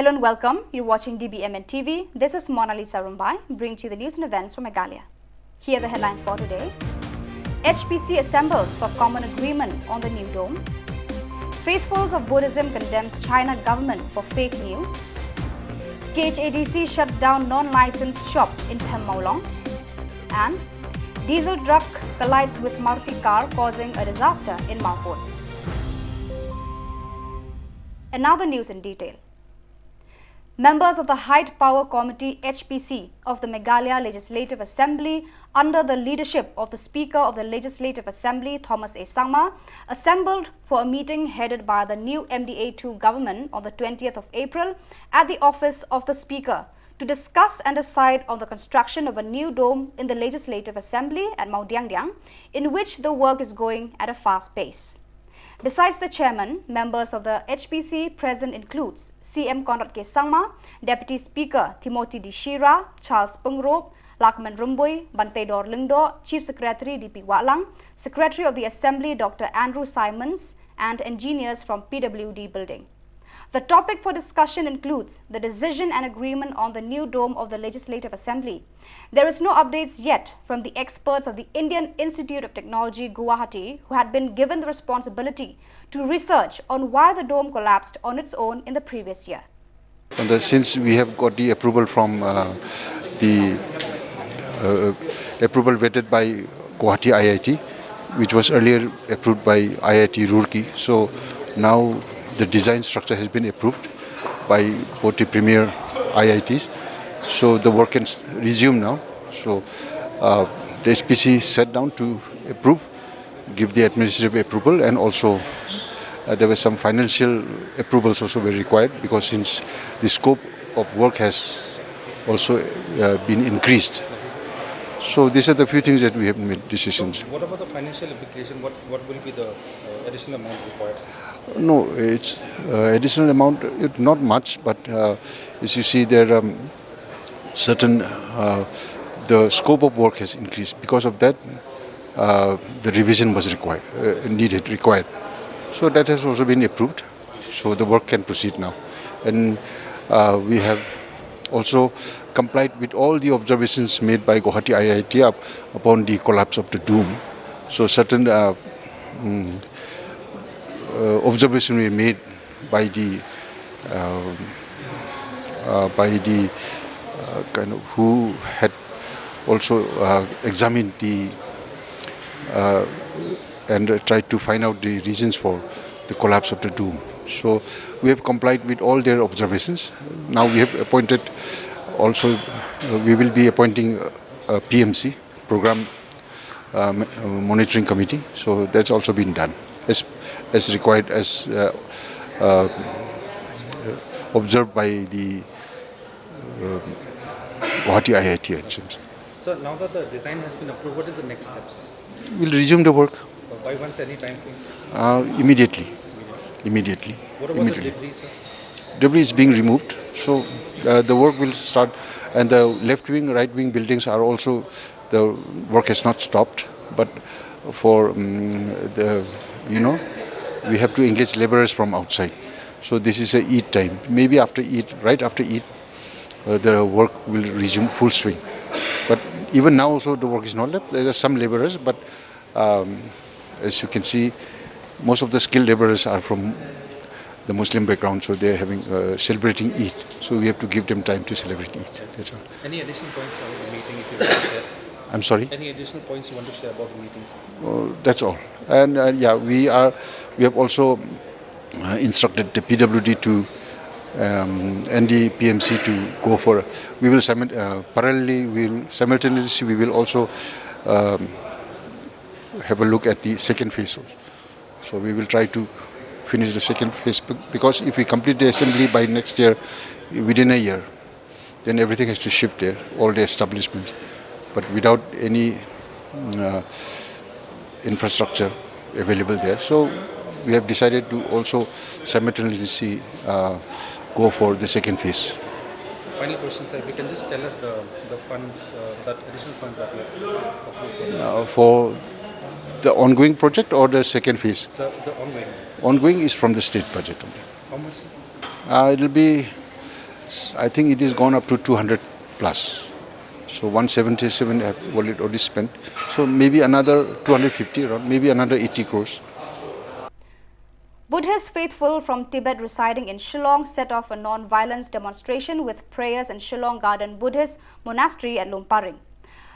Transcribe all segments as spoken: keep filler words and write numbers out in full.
Hello and welcome. You're watching D B M N T V. This is Mona Lisa Rumbai, bringing to you the news and events from Meghalaya. Here are the headlines for today. H P C assembles for common agreement on the new dome. Faithfuls of Buddhism condemns China government for fake news. K H A D C shuts down non-licensed shop in Themmawlong. And diesel truck collides with Maruti car, causing a disaster in Mawkyrwat. And now the news in detail. Members of the High Power Committee, H P C, of the Meghalaya Legislative Assembly, under the leadership of the Speaker of the Legislative Assembly, Thomas A Sangma, assembled for a meeting headed by the new M D A two government on the twentieth of April at the office of the Speaker to discuss and decide on the construction of a new dome in the Legislative Assembly at Mawdiangdiang, in which the work is going at a fast pace. Besides the chairman, members of the H P C present includes C M Conrad K Sangma, Deputy Speaker Timothy D Shira, Charles Pyngrope, Lahkmen Rymbui, Banteidor Lyngdoh, Chief Secretary D P Wahlang, Secretary of the Assembly Doctor Andrew Simons, and engineers from P W D Building. The topic for discussion includes the decision and agreement on the new dome of the Legislative Assembly. There is no updates yet from the experts of the Indian Institute of Technology, Guwahati, who had been given the responsibility to research on why the dome collapsed on its own in the previous year. And the, since we have got the approval from uh, the uh, approval vetted by Guwahati I I T, which was earlier approved by I I T Roorkee, so now the design structure has been approved by both the premier I I Ts. So the work can s- resume now. So uh, the H P C sat down to approve, give the administrative approval, and also uh, there were some financial approvals also were required, because since the scope of work has also uh, been increased. So these are the few things that we have made decisions. What about the financial implication? What, what will be the uh, additional amount required? No, it's uh, additional amount, it, not much, but uh, as you see, there um, certain uh, the scope of work has increased. Because of that, uh, the revision was required, uh, needed, required. So that has also been approved. So the work can proceed now, and uh, we have also complied with all the observations made by Guwahati I I T up upon the collapse of the dome. So certain uh, mm, uh, observation were made by the uh, uh, by the uh, kind of who had also uh, examined the uh, and uh, tried to find out the reasons for the collapse of the dome. So we have complied with all their observations. Now we have appointed also, uh, we will be appointing a, a P M C, Program uh, Ma- uh, Monitoring Committee. So that's also been done as, as required, as uh, uh, observed by the uh, Guwahati I I T, it seems. Sir, now that the design has been approved, what is the next step, sir? We'll resume the work Uh, By once, any time frame, sir? uh, immediately. Immediately. What about Immediately. The debris, sir? Debris is being removed, so uh, the work will start, and the left wing, right wing buildings are also, the work has not stopped, but for um, the, you know, we have to engage laborers from outside. So this is a Eid time. Maybe after Eid, right after Eid, uh, the work will resume full swing. But even now also the work is not left. There are some laborers, but um, as you can see, most of the skilled laborers are from the Muslim background, so they are having uh, celebrating Eid. So we have to give them time to celebrate Eid. That's all. Any additional points on the meeting, if you want to share? I'm sorry. Any additional points you want to share about the meeting, sir? Uh, that's all. And uh, yeah, we are. We have also uh, instructed the P W D to um, and the P M C to go for. We will simul- uh, parallelly. We will simultaneously. We will also um, have a look at the second phase also. So we will try to finish the second phase be- because if we complete the assembly by next year, within a year, then everything has to shift there, all the establishments. But without any uh, infrastructure available there, so we have decided to also simultaneously uh, go for the second phase. Final question, sir. If you can just tell us the, the funds, uh, that additional funds that we have approved for. Uh, for the ongoing project or the second phase? The, the ongoing. Ongoing is from the state budget only. How much, sir? Uh, it will be I think it is gone up to two hundred plus. So one seventy-seven have already already spent. So maybe another two hundred fifty around, maybe another eighty crores. Buddhist faithful from Tibet residing in Shillong set off a non-violence demonstration with prayers in Shillong Garden Buddhist Monastery at Lumparing.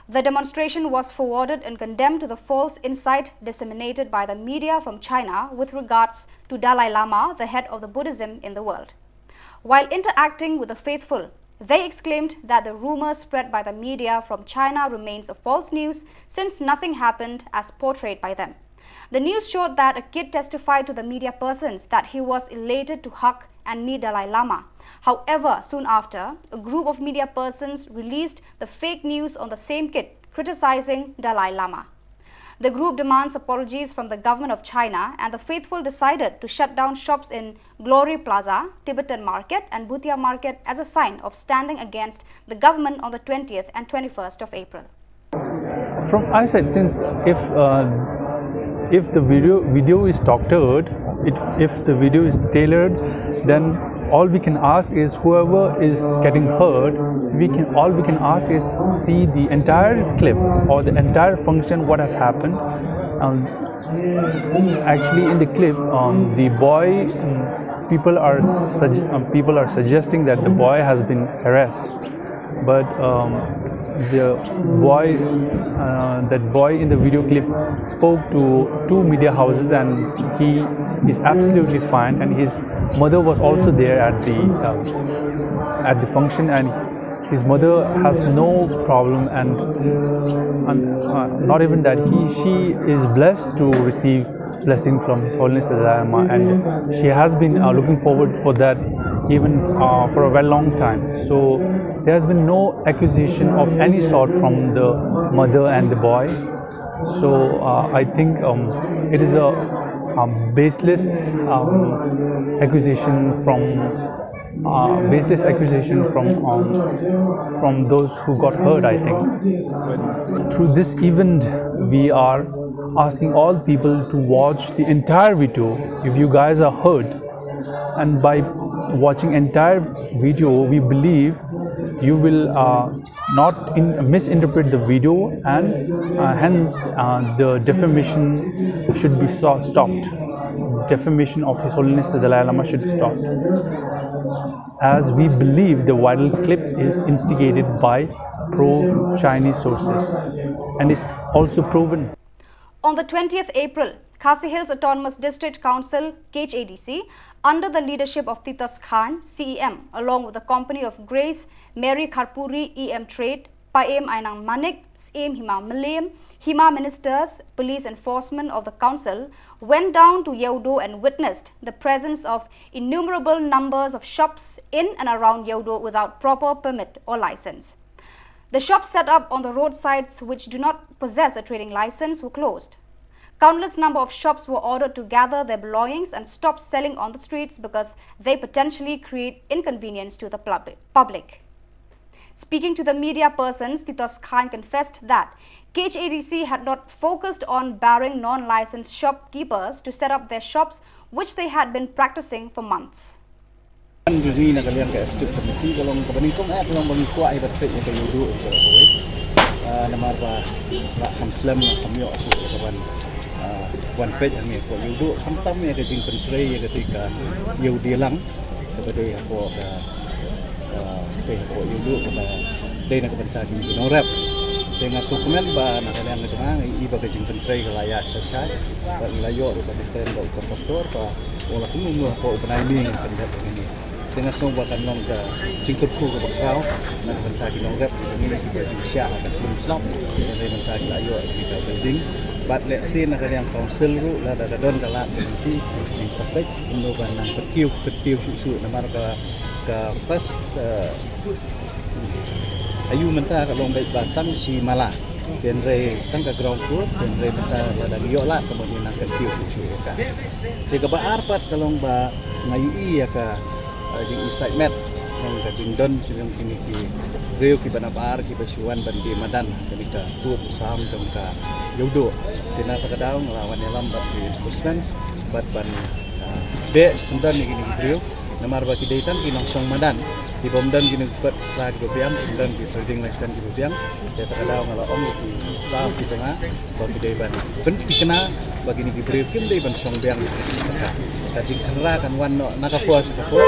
The demonstration was forwarded in condemn to the false insight disseminated by the media from China with regards to Dalai Lama, the head of the Buddhism in the world. While interacting with the faithful, they exclaimed that the rumor spread by the media from China remains a false news since nothing happened as portrayed by them. The news showed that a kid testified to the media persons that he was elated to hug and meet Dalai Lama. However, soon after, a group of media persons released the fake news on the same kid, criticizing Dalai Lama. The group demands apologies from the government of China, and the faithful decided to shut down shops in Glory Plaza, Tibetan Market, and Bhutia Market as a sign of standing against the government on the twentieth and twenty-first of April. From our side, since if uh, if the video video is doctored, it, if the video is tailored, then all we can ask is whoever is getting hurt, we can all we can ask is see the entire clip or the entire function, what has happened. Um, actually, in the clip, um, the boy, um, people are sug- um, people are suggesting that the boy has been harassed, but um, the boy, uh, that boy in the video clip spoke to two media houses, and he is absolutely fine, and his mother was also there at the uh, at the function, and his mother has no problem, and, and uh, not even that, he she is blessed to receive blessing from His Holiness the Dalai Lama, and she has been uh, looking forward for that even uh, for a very long time. So there has been no accusation of any sort from the mother and the boy. So uh, I think um, it is a, a baseless um, accusation from uh, baseless accusation from um, from those who got hurt, I think. Through this event, we are asking all people to watch the entire video. If you guys are hurt, and by watching entire video, we believe you will uh, not in, misinterpret the video, and uh, hence uh, the defamation should be so- stopped. Defamation of His Holiness the Dalai Lama should be stopped, as we believe the viral clip is instigated by pro-Chinese sources and is also proven. On the twentieth April, Khasi Hills Autonomous District Council, K H A D C, under the leadership of Titos Khan, C E M, along with the company of Grace Mary Kharpuri, E M Trade, Paiem Ainang Manik, Syiem Hima Mylliem, Hima Ministers, police enforcement of the council went down to Yeouido and witnessed the presence of innumerable numbers of shops in and around Yeouido without proper permit or license. The shops set up on the roadsides which do not possess a trading license were closed. Countless number of shops were ordered to gather their belongings and stop selling on the streets because they potentially create inconvenience to the public. Speaking to the media persons, Titos Khan confessed that K H A D C had not focused on barring non-licensed shopkeepers to set up their shops, which they had been practicing for months. Ngi na ka liang ka executive committee ka long kaba nyngkong eh ka long ba ngi kwah ïa ban peit ïa ka Yeouido ïa ka kawei. Ah, namar ba la kham slem la kham ïoh shuh ïa ka ban ah, ban peit hangne hapoh Yeouido khamtam ïa ka jingpyntrei ïa kata ka Yeouido lang kaba dei hapoh ka ah, kata hapoh Yeouido kaba dei na ka bynta ki nongrep. Te nga sngewkmen ba na ka liang ka jong nga ngi i ba ka jingpyntrei ka la ïaid shai shai bad ngi la ïoh ruh ka bynta ba u kontraktor ba u la kumno kumno hapoh u bnai May ngin pyndep hangne. Te nga sngew ba kan long ka jingkyrkhu kaba khraw na ka bynta ki nongrep ki jong ngi kiba ju shah ha ka slem slap na ka bynta ki la ïoh ïa ka building. Bad lehse na ka liang council ruh lada ka don ka lad ka lynti ngin sa peit kumno ban nang pynkiew pynkiew shuh shuh namar ka ka first eh, aïu mynta ka long beit ba tang shi mala. Hynrei tang ka ground floor, hynrei mynta lada ngi ïoh lad ka mut ngi nang kyntiew shuh shuh ïa ka. Te kaba ar pat ka long ba nga ïohi ïa ka ah, jingïasaid met jong ka jingdon jong kine ki briew kiba nabar kiba shu wan ban die madan ha kane ka bud u sam jong ka Yeouido. Te na kata ka daw nga la wan ïalam bad ki enforcement bad ban ah, beh syndon ïa kine ki briew namar ba ki dei tang ki nongshong madan. Ki bym don kine ki kot sla kiba biang, ki bym don ki trading license kiba biang. Te kata ka daw nga la ong ïa ki staff ki jong nga ba ki dei ban pynthikna ba kine ki briew kim dei ban shong biang. Ka jingkhynra kan wan noh na ka por sha ka por.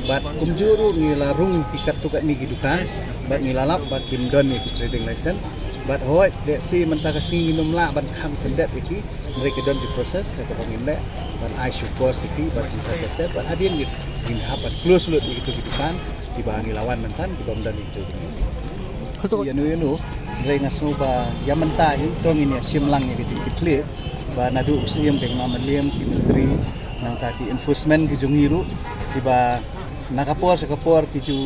Bad kumjuh ruh ngi la rung ki katto katne ki dukan bad ngi la lap ba kim don ïa ki trading license. Bad hooid, lehse mynta ka sngi ngin ym lah ban kham syndet ïa ki. Hynrei ki don ki process ha kaba ngin leh ban ai shuh course ïa ki bad jingtep tep bad hadien ngin, ngin hap ban close lut ïa kito ki dukan kiba ngi la wan mynta ki bym don ïa kito ki. Ïa no ïa no, hynrei nga sngew ba ïa mynta hi to ngin ïa shim lang ïa ka jingkitkhlieh ba naduh u Syiem, ka Hima Mylliem, ki myntri, nangta ki enforcement ki jong ngi ruh kiba na ka por sha ka por ki ju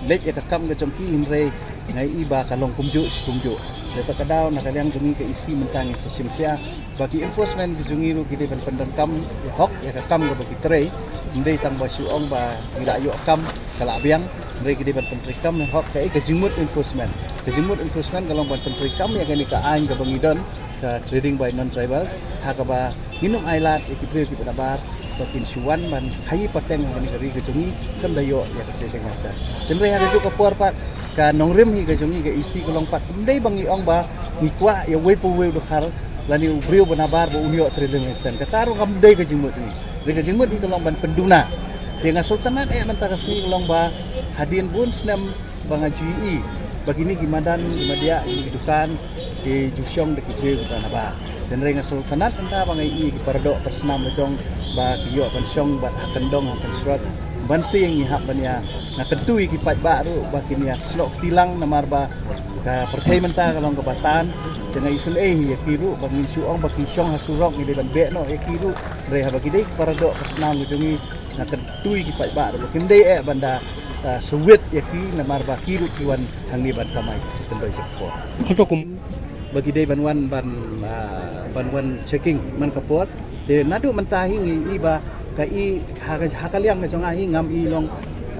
leit ïa ka kam ka jong ki, hynrei nga ïohi ba ka long kumjuh shi kumjuh. Te kata ka daw na ka liang jong ngi ka E C mynta ngi sa shim khia ba ki enforcement ki jong ngi ruh ki dei ban pyndonkam hok ïa ka kam kaba ki trei. Ym dei tang ba shu ong ba ngi la ïoh kam ka la biang, hynrei ki dei ban pyntrei kam hok kaei ka jingmut enforcement. Ka jingmut enforcement ka long ban pyntrei kam ïa kane ka aiñ kaba ngi don, ka trading by non-tribals, ha kaba ngin ym ailad ïa ki briew kiba nabar ba kin shu wan ban khaïi pateng ha kane ka ri ka jong ngi, khlem da ïoh ïa ka trading license. Hynrei ha kajuh ka por pat ka nongrim hi ka jong ngi ka E C ka long pat, ym dei ba ngi ong ba ngi kwah ïa uwei pa uwei u dkhar lane u briew ba nabar ba un ïoh trading license. Kata ruh kam dei ka jingmut jong ngi. Hynrei ka jingmut hi ka long ban pynduna. Te nga sngewtynnat eh mynta ka sngi ka long ba hadien bun snem ba nga ju ïohi ba kine ki madan, ki madiah, kine ki dukan ki ju shong da ki briew kiba nabar. Hynrei nga sngewtynnat mynta ba nga ïohi ki paradoh parsnam ba jong ba ki ïoh ban shong bad ha kyndong ha kynshrot ban sing, ngi hap ban ïa, nga kyntu ïa ki paidbah ruh ba kin ïa snoh kti lang namar ba ka pyrthei mynta ka long kaba tan. Te nga isynei hi ïa ki ruh ba ngin shu ong ba ki shong ha surok ngi dei ban beh noh ïa ki ruh. Hynrei haba ki dei ki paradoh parsnam ka jong ngi, nga kyntu ïa ki paidbah ruh ba kim dei eh ban da, ah, shu wit ïa ki namar ba ki ruh ki wan hangne ban kamai. Kyndoh jong ka por. Hato kum ba ki dei ban wan ban, ah, ban wan checking man ka por. Te naduh mynta hi ngi ïohi ba ka i ha ka, ha ka liang ka jong nga hi ngam i long,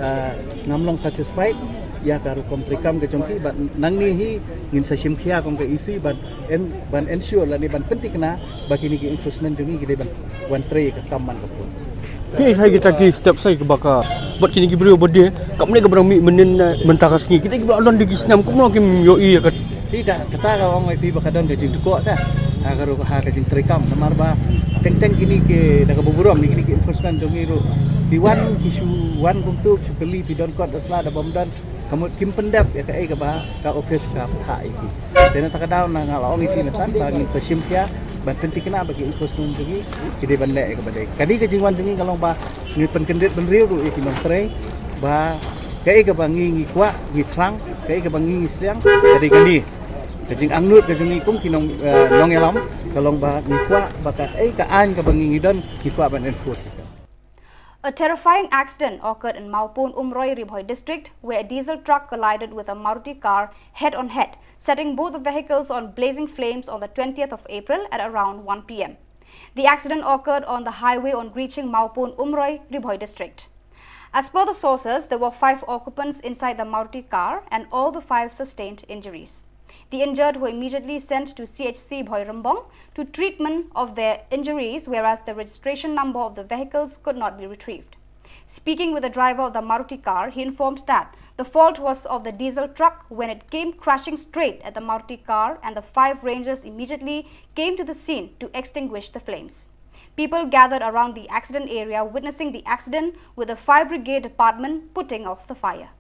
ah, ngam long satisfied ïa ka rukom treikam ka jong ki, bad nangne hi ngin sa shim khia kum ka E C ban en-, ban ensure lane ban pynthikna ba kine ki enforcement jong ngi ki dei ban wan trei ka kam man ka por. Ki sa kita ki step sa ki ba ka bad kine ki briew ba dei kam ne ka brang mi mynnin, eh, mynta ka sngi kine ki ba don di ki snem kumno kim ïohi ïa ka. Ki ka, kata ka ong ai phi ba ka don ka jingtkoh ta ha ka ruh ha ka jingtreikam namar ba teng teng kine ki da kaba burom ne kine ki enforcement jong ngi ruh ki wan ki shu wan kumtu shu kylli phi don kot da sla da bym don. Ka mut kim pyndep ïa kaei kaba ka office ka pynthah ïa ki. Te na kata ka daw na nga la ong ïa ki mynta ba ngin sa shim khia ban pynthikna ba ki enforcement jong ngi ki dei ban leh ïa kaba dei. Ka dei ka jingwan jong ngi ka long ba ngi pynkyndit bynriew ruh ïa ki nongtrei ba kaei kaba ngi ngi kwah ngi thrang, kaei kaba ngi ngi sliang ka dei kane. Ka jingangnud ka jong ngi kum ki nong, eh, nongïalam ka long ba ngi kwah ba kaei ka aiñ kaba ngi ngi don ngi kwah ban enforce ïa ka. A terrifying accident occurred in Mawpon Umroi, Ri Bhoi district, where a diesel truck collided with a Maruti car head on head, setting both the vehicles on blazing flames on the twentieth of April at around one p m. The accident occurred on the highway on reaching Mawpon Umroi, Ri Bhoi district. As per the sources, there were five occupants inside the Maruti car and all the five sustained injuries. The injured were immediately sent to C H C Bhoirymbong to treatment of their injuries, whereas the registration number of the vehicles could not be retrieved. Speaking with the driver of the Maruti car, he informed that the fault was of the diesel truck when it came crashing straight at the Maruti car, and the five rangers immediately came to the scene to extinguish the flames. People gathered around the accident area, witnessing the accident, with the fire brigade department putting off the fire.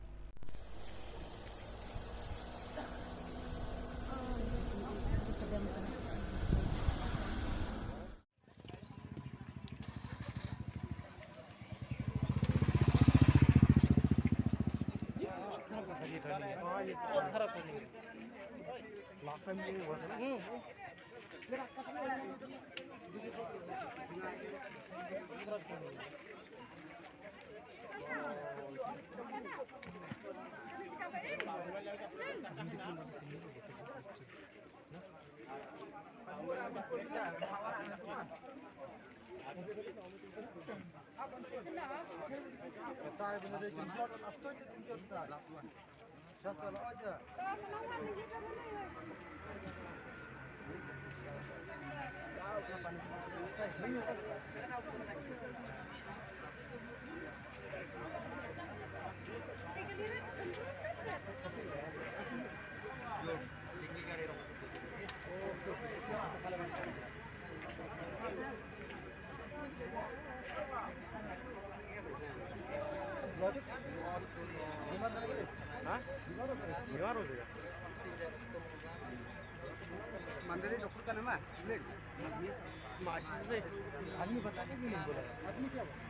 आदमी बता के क्यों नहीं बोला? आदमी क्या बोला?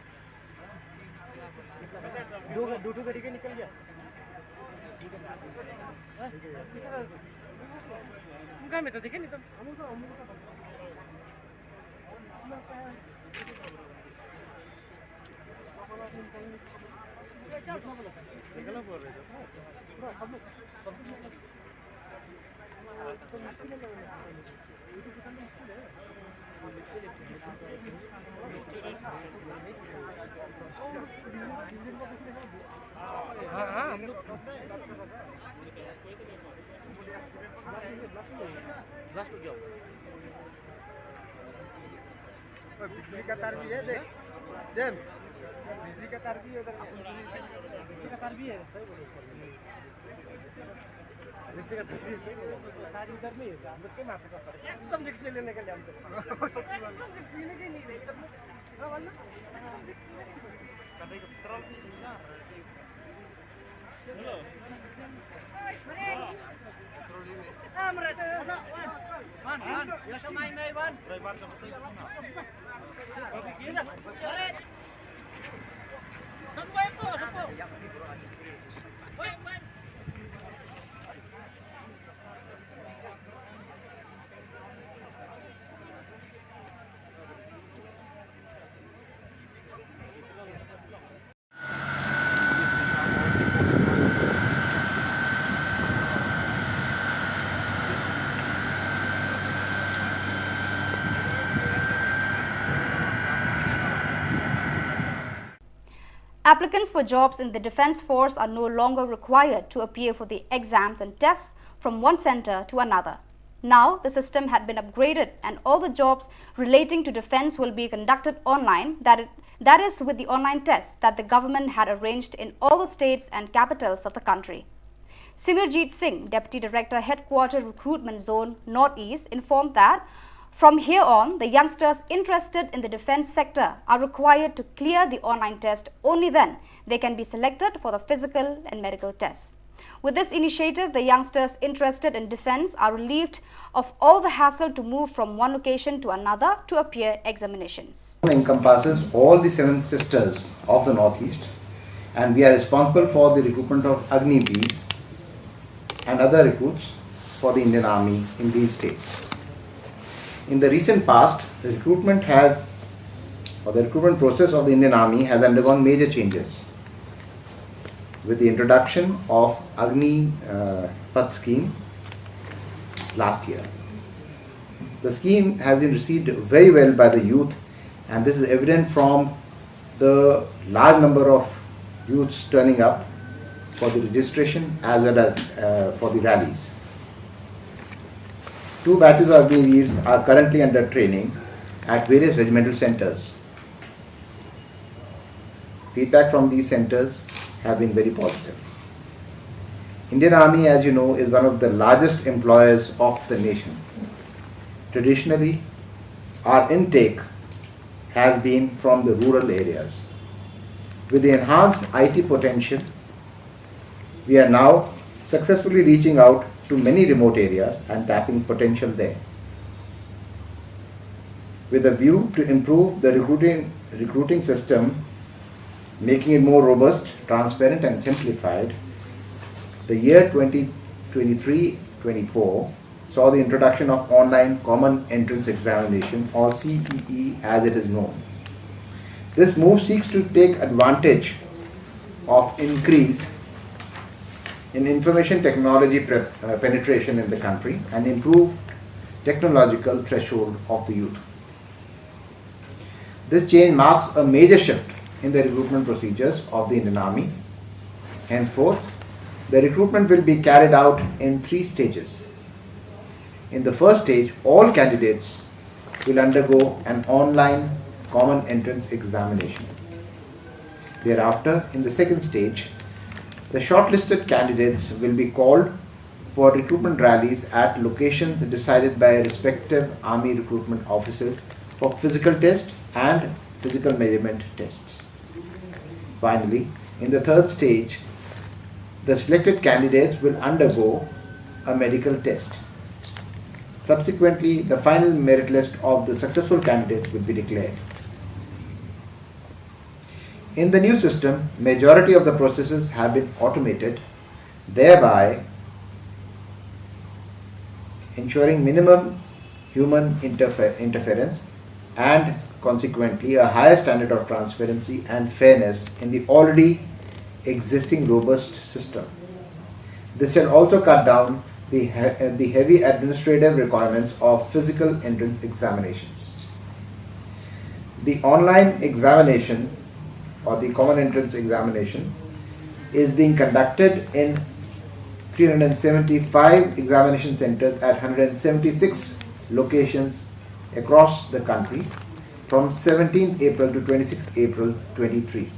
दो, दो ठो गाड़ी का निकल गया। हाँ? किसका? उनका में तो देखे नहीं तो। हाँ, हाँ, हम लोग ब्लास्ट हो गया। बिजली का तार भी है, देख। जैन, बिजली का तार भी है उधर। बिजली का तार भी है, सही बोले। बिजली का तार भी है, सही बोले। तार इधर नहीं है, हम लोग के माथे का पड़ेगा। एकदम रिस्क लेने का लिए हम लोग। सच्ची बात। एकदम रिस्क लेने के लिए नहीं है। हाँ, बोल ना। Applicants for jobs in the Defence Force are no longer required to appear for the exams and tests from one centre to another. Now, the system had been upgraded and all the jobs relating to defence will be conducted online, that, it, that is, with the online tests that the government had arranged in all the states and capitals of the country. Simirjit Singh, Deputy Director, Headquarter Recruitment Zone, Northeast, informed that from here on, the youngsters interested in the defence sector are required to clear the online test. Only then they can be selected for the physical and medical tests. With this initiative, the youngsters interested in defence are relieved of all the hassle to move from one location to another to appear examinations. Encompasses all the seven sisters of the Northeast, and we are responsible for the recruitment of Agniveer and other recruits for the Indian Army in these states. In the recent past, the recruitment has, or the recruitment process of the Indian Army has undergone major changes with the introduction of Agni uh, Path scheme last year. The scheme has been received very well by the youth, and this is evident from the large number of youths turning up for the registration as well as uh, for the rallies. Two batches of Agniveers are currently under training at various regimental centers. Feedback from these centers have been very positive. Indian Army, as you know, is one of the largest employers of the nation. Traditionally, our intake has been from the rural areas. With the enhanced I T potential, we are now successfully reaching out to many remote areas and tapping potential there. With a view to improve the recruiting, recruiting system, making it more robust, transparent, and simplified, the year twenty twenty-three twenty-four saw the introduction of Online Common Entrance Examination, or C E E as it is known. This move seeks to take advantage of increase in information technology pre- uh, penetration in the country and improve technological threshold of the youth. This change marks a major shift in the recruitment procedures of the Indian Army. Henceforth, the recruitment will be carried out in three stages. In the first stage, all candidates will undergo an online common entrance examination. Thereafter, in the second stage, the shortlisted candidates will be called for recruitment rallies at locations decided by respective army recruitment officers for physical test and physical measurement tests. Finally, in the third stage, the selected candidates will undergo a medical test. Subsequently, the final merit list of the successful candidates will be declared. In the new system, majority of the processes have been automated, thereby ensuring minimum human interfe- interference and consequently a higher standard of transparency and fairness in the already existing robust system. This shall also cut down the, he- the heavy administrative requirements of physical entrance examinations. The online examination or the common entrance examination is being conducted in three hundred seventy-five examination centers at one hundred seventy-six locations across the country from seventeenth April to twenty-sixth April twenty-three.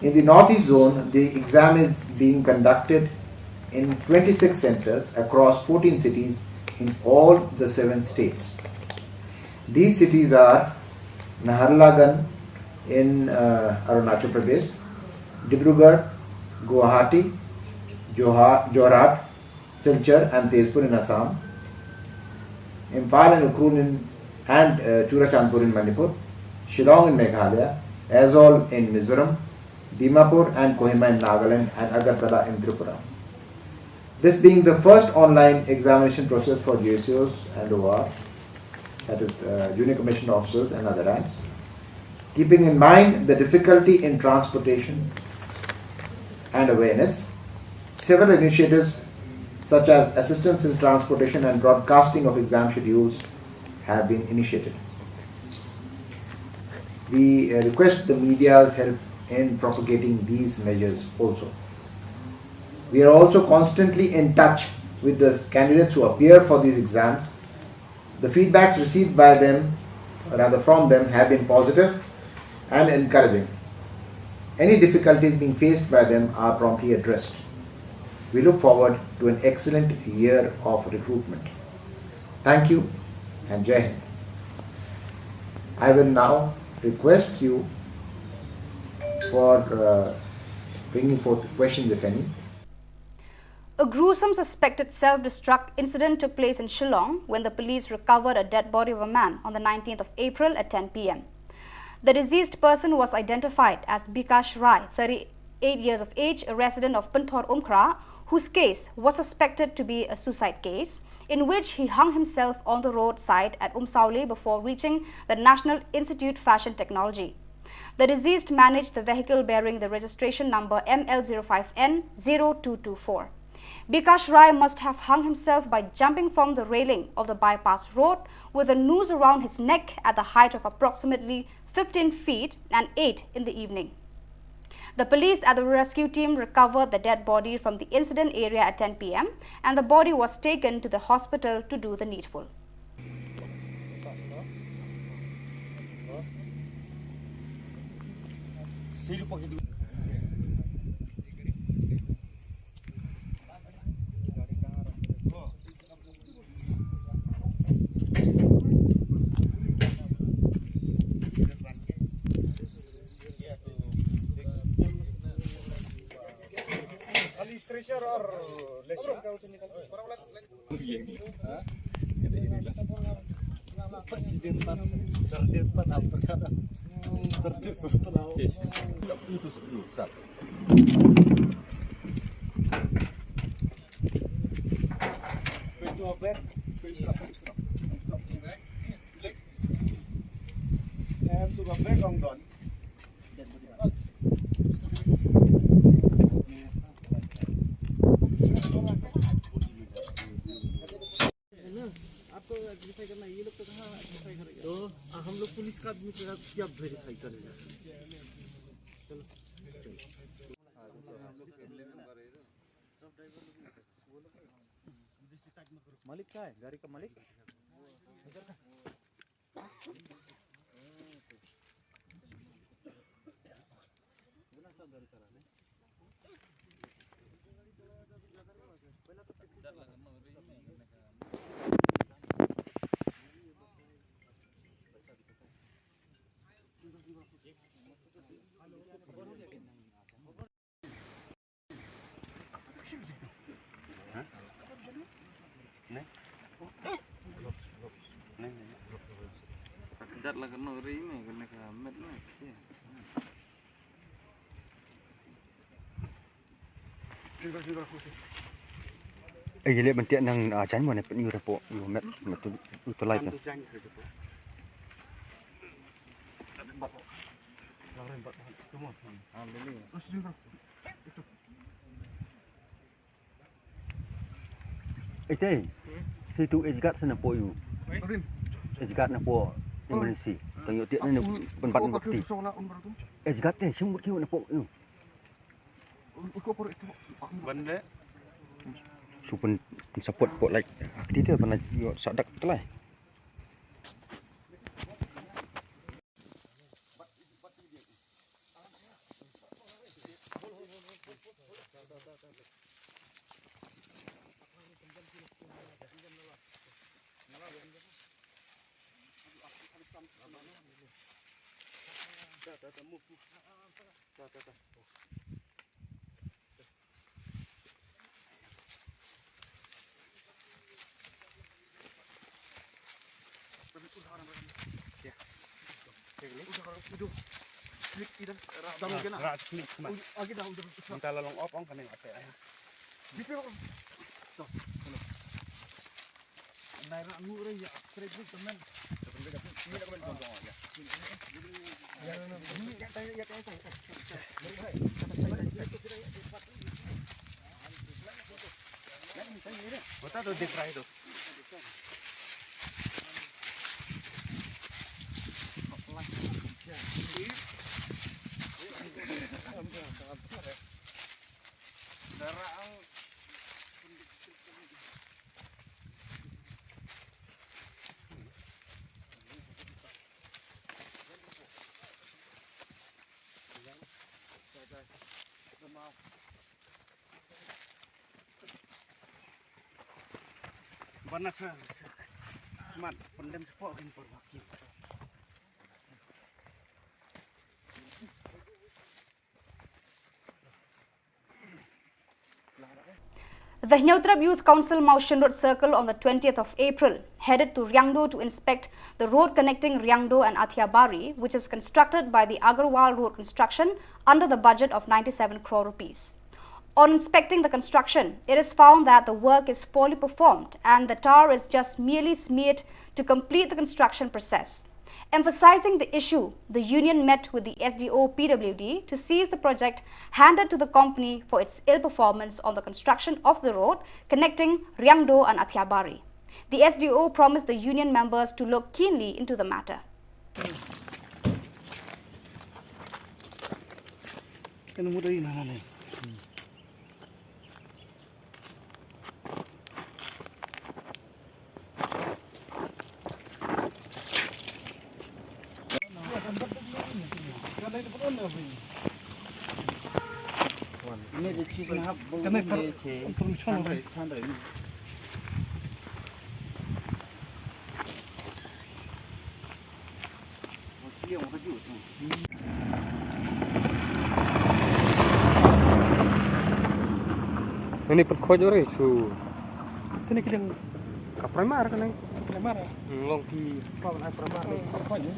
In the Northeast Zone, the exam is being conducted in twenty-six centers across fourteen cities in all the seven states. These cities are Naharlagun in uh, Arunachal Pradesh, Dibrugarh, Guwahati, Joha- Jorhat, Silchar and Tezpur in Assam, Imphal and Ukhrul in, and uh, Churachandpur in Manipur, Shillong in Meghalaya, Aizawl in Mizoram, Dimapur and Kohima in Nagaland, and Agartala in Tripura. This being the first online examination process for J C Os and O R, that is, uh, Junior Commissioned Officers and other ranks. Keeping in mind the difficulty in transportation and awareness, several initiatives such as assistance in transportation and broadcasting of exam schedules have been initiated. We uh, request the media's help in propagating these measures also. We are also constantly in touch with the candidates who appear for these exams. The feedbacks received by them, rather from them, have been positive and encouraging. Any difficulties being faced by them are promptly addressed. We look forward to an excellent year of recruitment. Thank you and Jai Hind. I will now request you for uh, bringing forth questions, if any. A gruesome suspected self destruct incident took place in Shillong when the police recovered a dead body of a man on the nineteenth of April at ten p m. The deceased person was identified as Bikash Rai, thirty-eight years of age, a resident of Pynthorumkhrah, whose case was suspected to be a suicide case, in which he hung himself on the roadside at Umsauli before reaching the National Institute Fashion Technology. The deceased managed the vehicle bearing the registration number M L zero five N zero two two four. Bikash Rai must have hung himself by jumping from the railing of the bypass road with a noose around his neck at the height of approximately fifteen feet and eight in the evening. The police and the rescue team recovered the dead body from the incident area at ten p m and the body was taken to the hospital to do the needful. खाली स्ट्रेचर और लेसन का उठे निकल। ये नहीं। हाँ? ये नहीं, ये नहीं लसन। पच्चीस दिन बाद, चार दिन बाद आप बता दो। धरती सुस्त ना हो। आपको वेरीफाई करना है, ये लोग तो कहाँ वेरीफाई करेगा? तो आ, हम लोग पुलिस का आदमी को क्या वेरीफाई करेगा? चलो, चलो। मालिक कहाँ है? गाड़ी का मालिक? Jat la ka nongrim, kane ka met na. Ei, leh ban tiak nang, ah, jan mo ne pen yu repo, yu met, met tu, tu lai pen. Ei te, sei tu age guard sa na po yu. Age guard na po emergency. Tang yu tiak ne pen bat na ti. Age guard te, shim mut ki na po yu. Ban leh. Shu pyn, pyn support pok, like, akti te ban, like, ïoh sa dak te lai. Minta la long op ong kane ate. Bana sa, sa, mat, pendem sepo kin por wakin. The Hynñiewtrep Youth Council Mawshynrut Circle on the twentieth of April headed to Riangdo to inspect the road connecting Riangdo and Athiabari, which is constructed by the Agarwal Road Construction under the budget of ninety-seven crore rupees. On inspecting the construction, it is found that the work is poorly performed and the tar is just merely smeared to complete the construction process. Emphasizing the issue, the union met with the S D O P W D to seize the project handed to the company for its ill performance on the construction of the road connecting Riangdo and Athiabari. The S D O promised the union members to look keenly into the matter. Kane pynkhoj ore shu. Kane kidang ka primar kane. Primar. Hmm, long ki. Ka primar. Pynkhoj ne.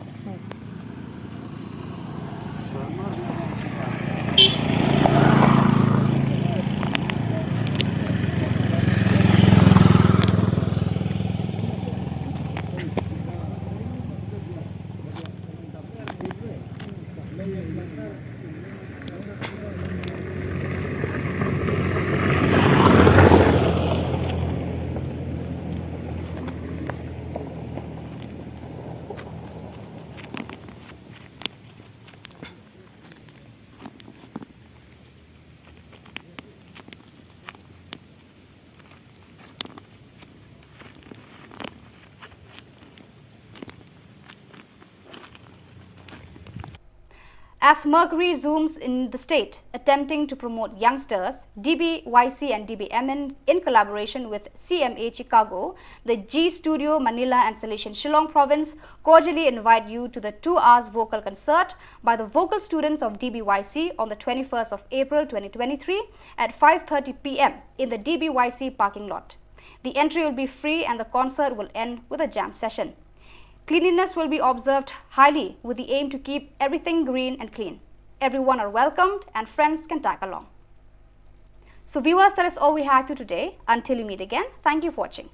As Mercury zooms in the state, attempting to promote youngsters, D B Y C and D B M N, in collaboration with C M A Chicago, the G Studio Manila and Salesian Shillong Province, cordially invite you to the two hours vocal concert by the vocal students of D B Y C on the twenty-first of April twenty twenty-three at five thirty P M in the D B Y C parking lot. The entry will be free and the concert will end with a jam session. Cleanliness will be observed highly with the aim to keep everything green and clean. Everyone are welcomed and friends can tag along. So viewers, that is all we have for you today. Until we meet again, thank you for watching.